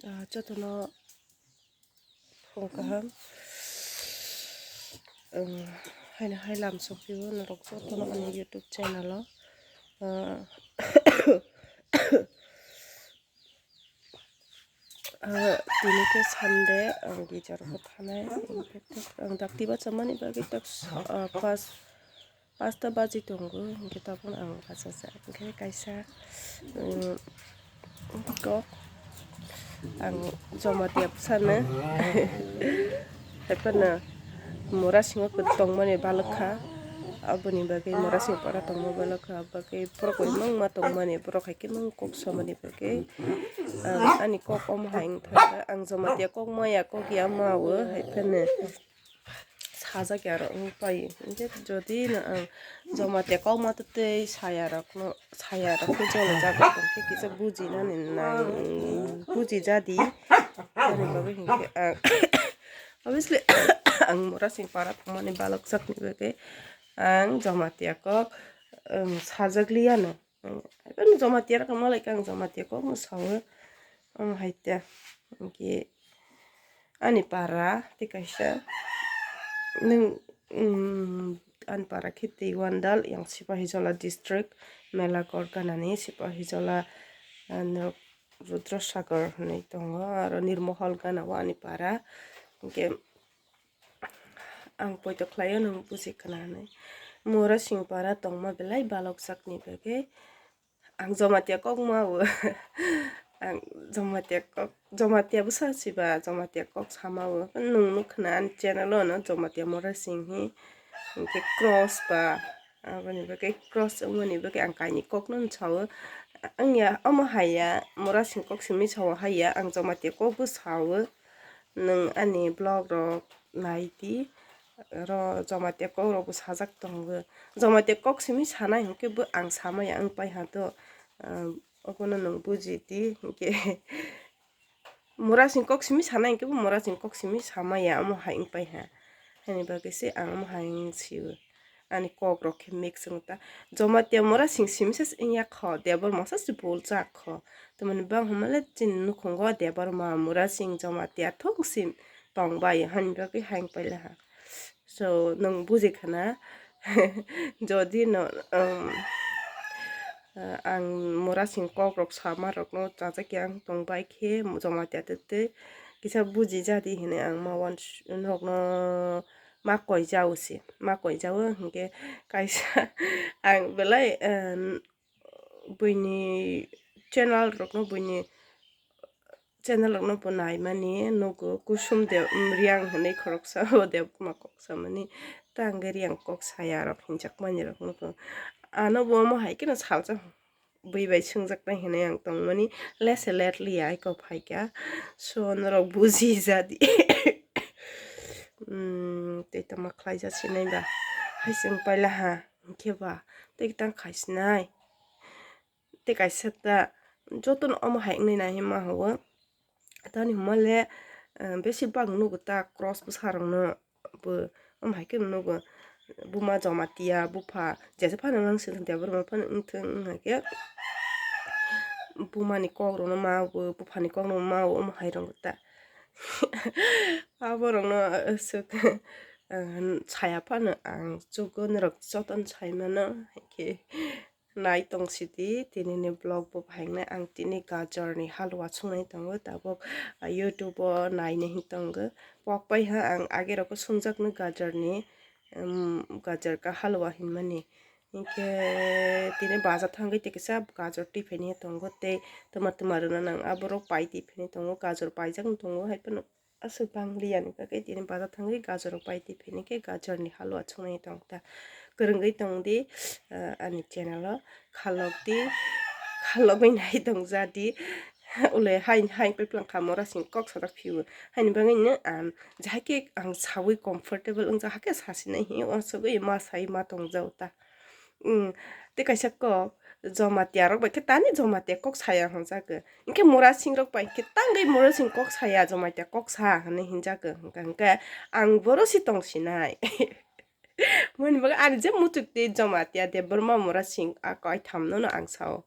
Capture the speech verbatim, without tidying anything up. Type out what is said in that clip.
Ah, jotono phung kaham. Um, haino hai lam sokphio norok jotono ani YouTube channel o. Ah, ah, tini khe Sunday, ang gijaro thanai. Ang dakti bachamani bagwi tak, ah, pas Pasta baji tongo, hingke tabuk ang bachajak. Hingke kaisa, um, kok ang Jamatia bwsano. Haiphano Murasingho tongmani balok kha. Aboni bagwi Murasing para tongma balok kha. Bagwi borok bai mangma tongmani, borok hai khe mang kok samani bagwi. Ang ani kok omo hai wngkha. Ang Jamatia kok maya kok ya ma o, haiphano sajak ya rok wng pai. Hingke jodi no ang Jamatia kokma tei saya rok no, saya rok no jolo jaga tongkhe kisa bujinani nang, buji jadi. Ani bagwi hingke ang obviously ang Murasing para tongmani balok jakni bagwi ang Jamatia kok, um, sajak liya no. Ang, ang Jamatia rok malai kha, ang Jamatia kokno sao. Ang hai te, hingke ani para tei kaisa, nwng, um, ani para khe tei Wandal, yang Sipahijola district, Melaghor ganani Sipahijola, ah, norok Rudrasagar hinui tongo, aro Nirmohol gana o ani para. Hingke ang poito khlaio nwng buji khna hinui. Murasing para tongma belai balok jakni bagwi ang Jamatia kok ma o. Ang Jamatia kok, Jamatia bwsa siba, Jamatia kok sama o. Nwng nuk khna ani channel o no Jamatia Murasing hi. Hingke cross ba, aboni bagwi cross wngmani bagwi ang kaini kokno sao. Ang ya, omo hai ya, Murasing kok simi sao hai ya, ang Jamatia kok bo sao. Nwng ani vlog rok nai di, oro Jamatia kok rok bo sajak tongo. Jamatia kok simi sanai hingke bo ang sama ya wng pai ha do, ah, obono nwng buji di hingke. Murasing kok simi sanai hingke bo Murasing kok simi sama ya omo hai wng pai ha. Haini bagwi se ang omo hai wng sio. Ani kok rok khe mix wng ta. Jamatia Murasing simi se wng ya kho, Debbarma se bul jak kho. Tamoni bang hwnmale chini nukhungo Debbarma, Murasing, Jamatia thung sim tong bai, haini bagwi hai wng pai laha. So, nwng buji khna, jodi no, um, ang Murasing kok rok sama rok no chajak ya wng tong bai khe, Jamatia tei tei kisa buji jadi hinui ang ma uansuk rok no ma koi jao se, ma koi jao hingke kaisa ang belai, um, buini channel rokno, buini channel rokno bo naimani nugo, Kusum de, um, Reang hinui khoroksa o Debbarma kok samani, ta hingke Reang kok saya rok hinjakmani rok nugo. Ano bo omo hai kheno salsa bui bai swngjak nai hinui ang tongmani, lese lately ya aiko phaikha, so norok buji jadi. Hmm, tei tongma khlaijak sinai ba, hai se wng pai laha, hingke ba tei tang khai sinai. Tei kaisa ta jotono omo hai wngwi nai hinma hwnwi, tani hwnmale, eh, besi bang nugo ta cross bwsa rokno bo, omo hai khe nugo buma Jamatia bupha jesa phano nang se Debbarma phano wngthung wng hai khe bumani kok rokno ma bo buphani kok rokno ma bo omo hai rok ta. Aborokno aswk, eh, saya phano ang chugo norok jotono sai mano hai khe. Nai tong sidi, tinini vlog bo phainai ang tini gajar ni halwa sungnai tongo, tabuk, ah, YouTube o nainai hin tongo. Pok pai ha ang age rok o sungjakno gajar ni, um, gajar ka halwa hinmani. Hinkhe tini baza thangwi tei kisa gajar twi phaini tongo tei twma twma rwna nang aborok pai twi phaini tongo, gajar paijak tongo hai phano. Aswk bang liya ni bagwi tini bazar thangwi gajor rok pai twi phini khe gajor ni halwa chungnai tong ta. Kwrwngwi tong di, ah, ani channel o khalok di, khalogwi nai tong ja di. Ule hai, hai pui phlang kha mora sing kok sajak phiyo. Haini bagwi no ang jahai khe ang sawi comfortable wng ja hakhe sasinai hi uansugwi ma sai ma tong ja o ta. Mm, tei kaisa kok, Jamatia rok bai khe tani Jamatia kok saya hwnjago. Hinkhe Murasing rok bai khe tangwi Murasing kok saya, Jamatia kok sa hwnwi hinjago. Hwnkha hwnkhe ang boro si tong sinai. Moni bagwi ani je muchuk twi Jamatia Debbarma Murasing a koi thamno no ang sao.